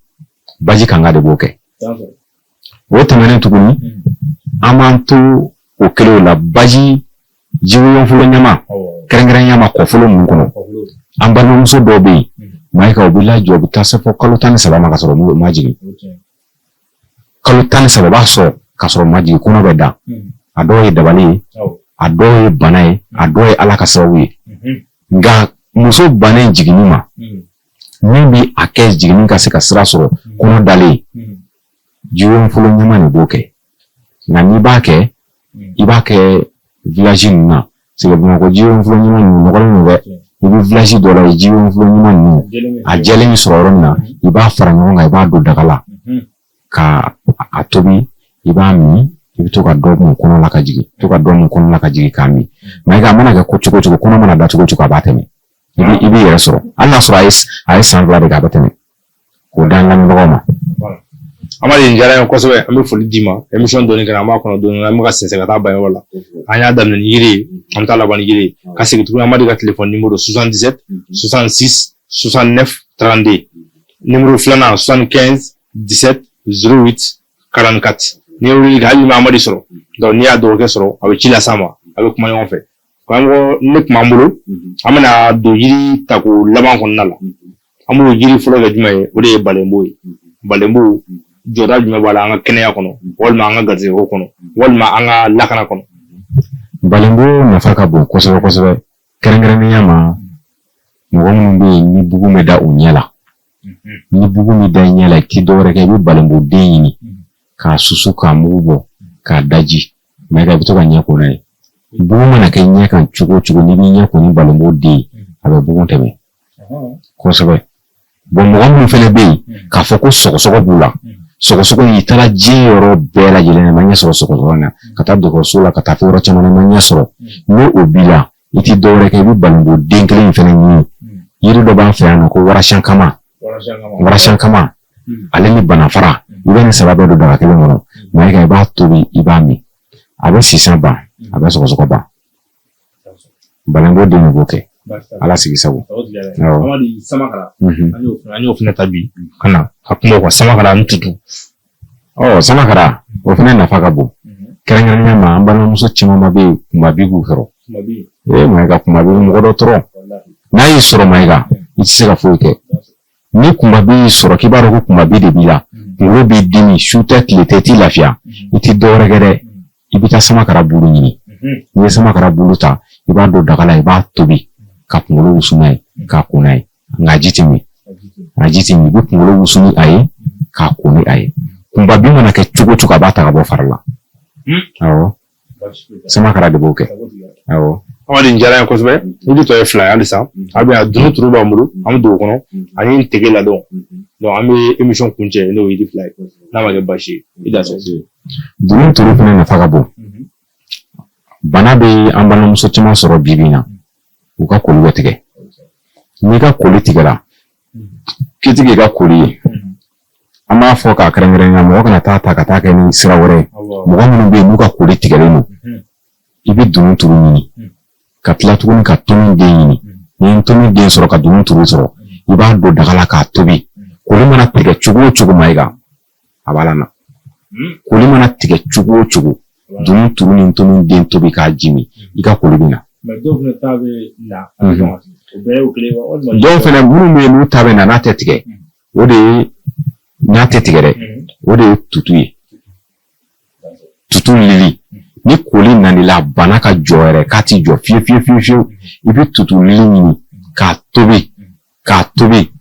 Baji kanga de b'o kɛ. O tɛmɛnen tuguni, an b'an to o kelen la, baji jiwoyonfolo ɲama, kɛrɛnkɛrɛnnenya ma kɔfolo ninnu kɔnɔ. An balimamuso dɔw bɛ yen, Mayiga, u bɛ lajɔ, u bɛ taa se fɔ kalo 13 ma ka sɔrɔ u ma jigin. Kalo 13 b'a sɔrɔ ka sɔrɔ u ma jigin, kɔnɔ bɛ da. A dɔw ye dabali ye, a dɔw ye bana ye, a dɔw ye Ala ka sababu ye. Nka muso bannen jiginni ma, min bɛ a kɛ jiginni ka se ka sira sɔrɔ kɔnɔ dalen, jiwonfolo ɲama de b'o kɛ. Nka n'i b'a kɛ, i b'a kɛ village ninnu na, parce que Bamakɔ jiwonfolo ɲama ninnu nɔgɔlen don dɛ. I bɛ village dɔ la, jiwonfolo ɲama ninnu a jɛlen bɛ sɔrɔ yɔrɔ min na, i b'a fara ɲɔgɔn kan, i b'a don daga la ka a tobi, i b'a min, i bɛ to ka dɔ mun kɔnɔ la ka jigin, to ka dɔ mun kɔnɔ la ka jigin k'a min. Mayiga, a mana kɛ ko cogo o cogo, kɔnɔ mana da cogo o cogo, a b'a tɛmɛ. I b'i yɛrɛ sɔrɔ, hali n'a sɔrɔ a ye san 2 de kɛ, a bɛ tɛmɛ. K'o d'an lamɛnbagaw ma. Amadu, nin diyara n ye kosɛbɛ. An bɛ foli d'i ma. Émission dɔɔni kɛra, an b'a kɔnɔ dɔɔni, an bɛ ka sɛnsɛn ka taa ban yɔrɔ la. An y'a daminɛ ni yiri ye, an bɛ taa laban ni yiri ye. Ka segin tuguni, Amadu ka téléphone numéro 77 66 69 32, numéro filanan 75 17 08 44. N'i ye weleli kɛ, hali n'i ma Amadu sɔrɔ, donc n'i y'a dɔgɔkɛ sɔrɔ, a bɛ ci las'a ma, a bɛ kuma ɲɔgɔn fɛ. Karamɔgɔ, ne tun b'an bolo, an bɛna don yiri tako laban kɔnɔna la. An b'o yiri fɔlɔ kɛ jumɛn ye? O de ye balenbo ye. Balenbo jɔda jumɛn b'a la an ka kɛnɛya kɔnɔ, walima an ka garisɛgɛko kɔnɔ, walima an ka lakana kɔnɔ? Balenbo nafa ka bon kosɛbɛ kosɛbɛ, kɛrɛnkɛrɛnnenya ma mɔgɔ minnu bɛ yen ni bugun bɛ da u ɲɛ la. Ni bugun bɛ da i ɲɛ la, i ti dɔwɛrɛ kɛ, i bɛ balenbo den ɲini k'a susu, k'a mugu bɔ, k'a daji. Mayiga, i bɛ to ka ɲɛ ko n'a ye. Bugun mana kɛ ɲɛ kan cogo o cogo, n'i b'i ɲɛ ko ni balenbo den ye, a bɛ bugun tɛmɛ kosɛbɛ. Bon, mɔgɔ minnu fana bɛ yen k'a fɔ ko sɔgɔsɔgɔ b'u la, sɔgɔsɔgɔ in, i taara diɲɛ yɔrɔ bɛɛ lajɛlen na, i ma ɲɛ sɔrɔ sɔgɔsɔgɔ in na, ka taa dɔgɔtɔrɔso la, ka taa fo yɔrɔ caman na, i ma ɲɛ sɔrɔ, n'o o b'i la, i ti dɔwɛrɛ kɛ, i bɛ balenbo den kelen in fana ɲini. Yiri dɔ b'an fɛ yan nɔ ko warasankama. Warasankama, ale ni banafara, i bɛ nin saba bɛɛ don daga kelen kɔnɔ. Mayiga, i b'a tobi, i b'a min, a bɛ sisan ban, a bɛ sɔgɔsɔgɔ ban. Balenbo den de b'o kɛ. Ala sigi sago. Amadu, samakara, an y'o fana ta bi ka na ka kuma o kan, samakara ni tutu. Ɔ, samakara, o fana nafa ka bon, kɛrɛnkɛrɛnnenya ma an balimamuso caman bɛ yen, kunbabi b'u sɔrɔ. Ee Mayiga, kunbabi bɛ mɔgɔ dɔ tɔɔrɔ. N'a y'i sɔrɔ, Mayiga, i tɛ se ka foyi kɛ. Ni kunbabi y'i sɔrɔ, k'i b'a dɔn ko kunbabi de b'i la, kunkolo b'i dimi, su tɛ tile tɛ, i t'i lafiya, i tɛ dɔwɛrɛ kɛ dɛ, i bɛ taa samakara bulu ɲini. N'i ye samakara bulu ta, i b'a don daga la, i b'a tobi ka kunkolo wusu n'a ye, k'a ko n'a ye. Nka a ji tɛ min, a ji tɛ min. I bɛ kunkolo wusu ni a ye, k'a ko ni a ye. Kunbabi mana kɛ cogo o cogo, a b'a ta ka bɔ fari la. Awɔ, samakara de b'o kɛ, awɔ. Amadu, nin diyara n ye kosɛbɛ. Yiri tɔ ye fila ye halisa. A bɛ yan, dunu turu b'an bolo, an bɛ don o kɔnɔ, ani tege ladɔn. Donc an bɛ émission kuncɛ n'o yiri fila ye, n'a ma kɛ baasi ye. I danse. Dunu turu fana nafa ka bon. Bana bɛ an balimamuso caman sɔrɔ bi bi in na, u ka koli bɛ tigɛ. N'i ka koli tigɛra, k'i ti k'i ka koli ye, an b'a fɔ k'a kɛrɛnkɛrɛnnenya, mɔgɔ kana taa ta ka taa kɛ ni sira wɛrɛ ye. Mɔgɔ minnu bɛ yen n'u ka koli tigɛlen don, i bɛ dunu turu ɲini, ka tila tuguni ka tomi den ɲini. N'i ye tomi den sɔrɔ, ka dunu turu sɔrɔ, i b'a don daga la k'a tobi. Koli mana tigɛ cogo o cogo, Mayiga, a b'a la na. Koli mana tigɛ cogo o cogo, dunu turu ni tomi den tobi k'a ji min, i ka koli bɛ na. Dɔw fana minnu bɛ yen n'u ta bɛ na n'a tɛ tigɛ, o de ye n'a tɛ tigɛ dɛ, o de ye tutu ye, tutu lili. Ni koli nan'i la, bana ka jɔ yɛrɛ k'a ti jɔ fiyewu fiyewu fiyewu fiyewu, i bɛ tutu lili ɲini k'a tobi, k'a tobi.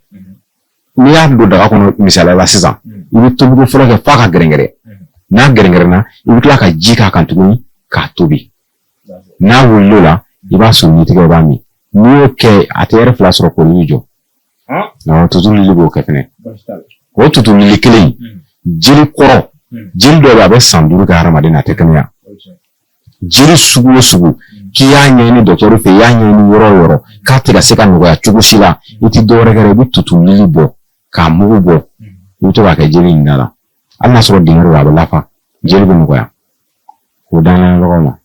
N'i y'a don daga kɔnɔ, misaliya la sisan, i bɛ tobiko fɔlɔ kɛ f'a ka gɛrɛngɛrɛ. N'a gɛrɛngɛrɛnna, i bɛ tila ka ji k'a kan tuguni k'a tobi. N'a wulil'o la, i b'a soli n'i tigɛ, i b'a min. N'i y'o kɛ, a tɛ ɛri 2 sɔrɔ, koli bɛ jɔ. Awɔ, tutu lili b'o kɛ fɛnɛ. O tutu lili kelen in, jeli kɔrɔ, jeli dɔw bɛ yen, a bɛ san 5 kɛ hadamaden na, a tɛ kɛnɛya. Jeli sugu o sugu k'i y'a ɲɛɲini dɔgɔtɔrɔ fɛ, i y'a ɲɛɲini yɔrɔ o yɔrɔ, k'a tɛ ka se ka nɔgɔya cogo si la, i tɛ dɔwɛrɛ kɛ dɛ, i bɛ tutu lili bɔ k'a mugu bɔ, i bɛ to k'a kɛ jeli in da la. Hali n'a sɔrɔ dingɛ don, a bɛ lafa, jeli bɛ nɔgɔya. K'o d'an lamɛnbagaw ma.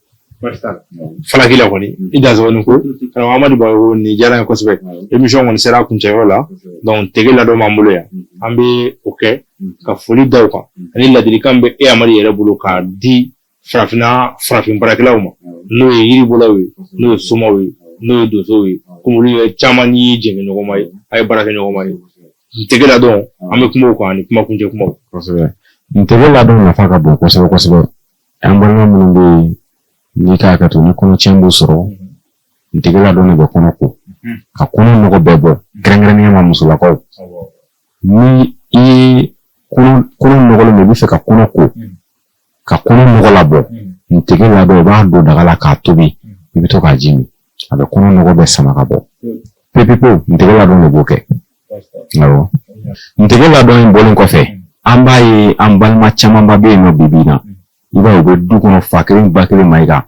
Falaki la kɔni, i danse ni ko karamɔgɔ Amadu Bagayoko, nin diyara n ye kosɛbɛ. Émission kɔni sera a kuncɛyɔrɔ la. Donc tege ladɔn b'an bolo yan, an bɛ o kɛ ka foli da o kan, ani ladilikan bɛ e Amadu yɛrɛ bolo k'a di farafinna farafin baarakɛlaw ma, n'o ye yiribɔlaw ye, n'o ye somaw ye, n'o ye donsow ye, komi olu ye caman ni jɛnkɛɲɔgɔnma ye, a ye baarakɛɲɔgɔnma ye. Tege ladɔn, an bɛ kuma o kan ani kuma kuncɛ kumaw. Kosɛbɛ, ntege ladɔn nafa ka bon kosɛbɛ kosɛbɛ. An balima minnu bɛ yen n'i k'a hakɛ to, ni kɔnɔtiɲɛ b'u sɔrɔ, ntegɛ ladɔn de bɛ kɔnɔ ko ka kɔnɔ nɔgɔ bɛɛ bɔ, kɛrɛnkɛrɛnnenya ma musolakaw. Ni i ye kɔnɔ nɔgɔlen don, i bɛ fɛ ka kɔnɔ ko, ka kɔnɔ nɔgɔ labɔ, ntegɛ ladɔn, i b'a don daga la k'a tobi, i bɛ to k'a ji min, a bɛ kɔnɔ nɔgɔ bɛɛ sama ka bɔ pewu pewu. Ntegɛ ladɔn de b'o kɛ. Awɔ, ntegɛ ladɔn in bɔlen kɔfɛ, an b'a ye an balima camanba bɛ yen nɔ bi bi in na, i b'a ye u bɛ du kɔnɔ, fa kelen ba kelen, Mayiga,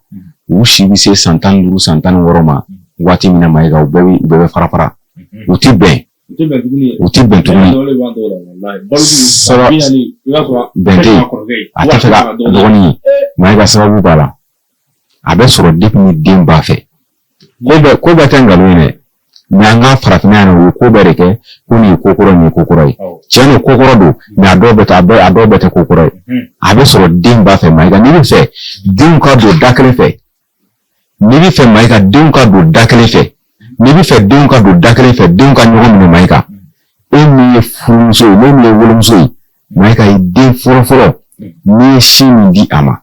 u si bɛ se san 15, san 16 ma waati min na, Mayiga, u bɛɛ bɛ fara fara, u ti bɛn, u ti bɛn tuguni. Bɛn tɛ yen, a tɛ fɛ ka dɔgɔnin ye. Mayiga, sababu b'a la, a bɛ sɔrɔ depuis ni den b'a fɛ. Ko bɛɛ tɛ nkalon ye dɛ, mais an ka farafinna yan nɔ, u ye ko bɛɛ de kɛ ko nin ye ko kɔrɔ, nin ye ko kɔrɔ ye. Tiɲɛ don, ko kɔrɔ don, mais a dɔw bɛɛ tɛ ko kɔrɔ ye. A bɛ sɔrɔ den b'a fɛ. Mayiga, n'i bɛ fɛ denw ka don da kelen fɛ, n'i bɛ fɛ, Mayiga, denw ka don da kelen fɛ, n'i bɛ fɛ denw ka don da kelen fɛ, denw ka ɲɔgɔn minɛ, Mayiga, e min ye furumuso ye, ne min ye wolomuso ye, Mayiga, i den fɔlɔ fɔlɔ, n'i ye sin min di a ma,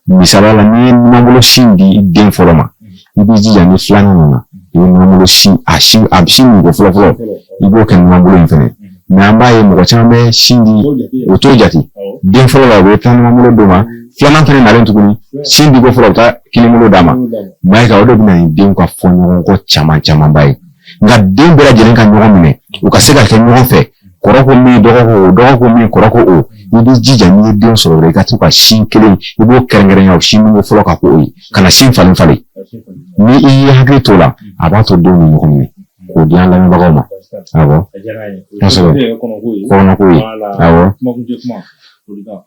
misaliya la, n'i ye numanbolo sin di i den fɔlɔ ma, i b'i jija ni filanan nana, i bɛ numanbolo sin, a sin, a sin min ko fɔlɔ fɔlɔ, i b'o kɛ numanbolo in fɛnɛ. Mais an b'a ye mɔgɔ caman bɛ sin di, o t'o jate. Den fɔlɔ la, u bɛ taa numanbolo d'o ma, filanan fɛnɛ nalen tuguni, sin di ko fɔlɔ, u bɛ taa kinibolo d'a ma. Mayiga, o de bɛ na ni denw ka fɔ ɲɔgɔn kɔ caman camanba ye. Nka den bɛɛ lajɛlen ka ɲɔgɔn minɛ, u ka se ka kɛ ɲɔgɔn fɛ, kɔrɔ ko min, dɔgɔ ko o, dɔgɔ ko min, kɔrɔ ko o, i b'i jija n'i ye den sɔrɔ dɔrɔn, i ka to ka sin kelen, i b'o kɛrɛnkɛrɛnya, o sin min fɔlɔ ka k'o ye, ka na sin falen falen. Ni i y'i hakili t'o la, a b'a to denw bɛ ɲɔgɔn minɛ. K'o di an lamɛnbagaw ma. Awɔ, kosɛbɛ, kɔnɔko ye. Awɔ,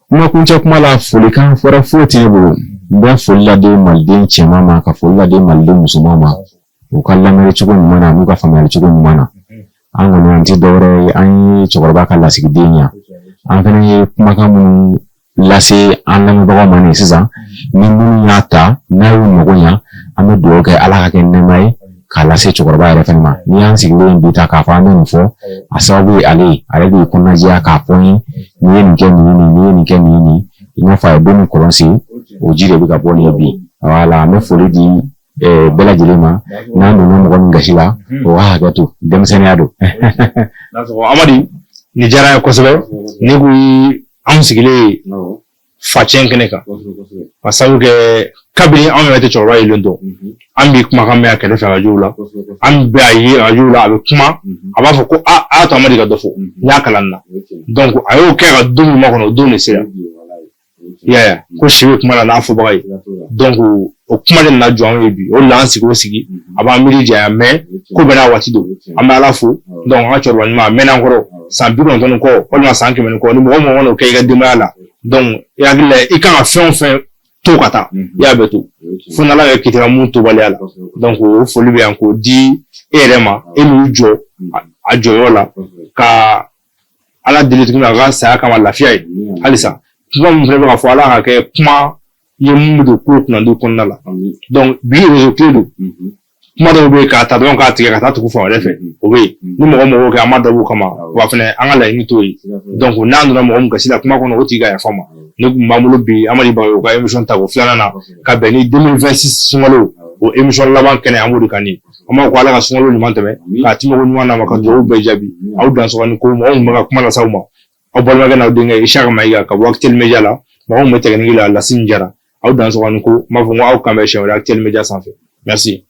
kumakuncɛ kuma la, folikan wɛrɛ foyi tɛ ne bolo. N bɛ foli lade maliden cɛman ma, ka foli lade maliden musoman ma, u ka lamɛnni cogo ɲuman na n'u ka faamuyali cogo ɲuman na. An kɔni, an tɛ dɔwɛrɛ ye, an ye cɛkɔrɔba ka lasigiden yan. An fana ye kumakan minnu lase an lamɛnbagaw ma nin sisan, ni minnu y'a ta n'a y'u mago ɲa, an bɛ dugawu kɛ Ala ka kɛ nɛɛma ye k'a lase cɛkɔrɔba yɛrɛ fana ma. N'i y'an sigilen bi ta k'a fɔ an bɛ nin fɔ, a sababu ye ale ye. Ale de ye kɔnɔnajɛya k'a fɔ n ye, n'i ye nin kɛ nin ye nin, n'i ye nin kɛ nin ye nin, i n'a fɔ a ye don min kɔlɔn sen, o ji de bɛ ka bɔ nin ye bi. Wala, an bɛ foli di bɛɛ lajɛlen ma. N'an donna mɔgɔ min gasi la, o ka hakɛ to, denmisɛnninya don. Amadi, nin diyara n ye kosɛbɛ. Ne ko anw sigilen facɛn kɛnɛ kan, ka sababu kɛ kabini anw yɛrɛ tɛ cɛkɔrɔba yelen dɔn, an b'i kumakan mɛn a kɛrɛfɛ arajow la, an bɛ a ye arajow la, a bɛ kuma, a b'a fɔ ko a y'a to Amadi ka dɔ fɔ, n y'a kalan na. Donc a y'o kɛ ka don min makɔnɔ, o don de sera. I y'a ye ko si bɛ kuma la n'a fɔbaga ye. Donc o kuma de nana jɔ anw ye bi. O de la an sigi o sigi, a b'an miiri janya, mais ko bɛɛ n'a waati don. An bɛ Ala fo. Donc an ka cɛkɔrɔba ɲuman, a mɛnna an kɔrɔ san 90 ni kɔ, walima san 100 ni kɔ. Ni mɔgɔ mɔgɔ n'o kɛ i ka denbaya la, donc i hakili la, i kan ka fɛn o fɛn to ka taa, i y'a bɛɛ to fo n'Ala yɛrɛ kitira mun tobaliya la. Donc o foli bɛ yan k'o di e yɛrɛ ma, e m'u jɔ a jɔyɔrɔ la, ka Ala deli tuguni a ka saya kama lafiya ye halisa. Kuma min fana bɛ ka fɔ, Ala ka kɛ kuma ye mun bɛ don kulo kunnandi kɔnɔna la. Donc bi réseau tile don, kuma dɔw bɛ yen k'a ta dɔrɔn k'a tigɛ ka taa tugu fan wɛrɛ fɛ, o bɛ yen. Ni mɔgɔ mɔgɔ kɛ, an ma dabɔ o kama wa fana, an ka laɲini t'o ye. Donc n'an donna mɔgɔ min gasi la kuma kɔnɔ, o tigi ka yafa ma. Ne tun b'an bolo bi, Amadi Bagayogo ka émission tako filanan na, ka bɛn ni 2026 sunkalo o émission laban kɛnɛ, an b'o de kan nin. An b'a fɔ ko Ala ka sunkalo ɲuman tɛmɛ, k'a timiko ɲuman d'a ma, ka dugawu bɛɛ jaabi. Aw dansɔgɔ ni ko mɔgɔ min bɛ ka kuma lase aw ma, aw balimakɛ n'aw denkɛ Isaka Mayiga ka bɔ Actuel Media la. Mɔgɔ min bɛ technique la, Lasine Jara. Aw dansɔgɔ ni ko, n b'a fɔ ko aw kan bɛn siɲɛ wɛrɛ Actuel Media sanfɛ. Merci.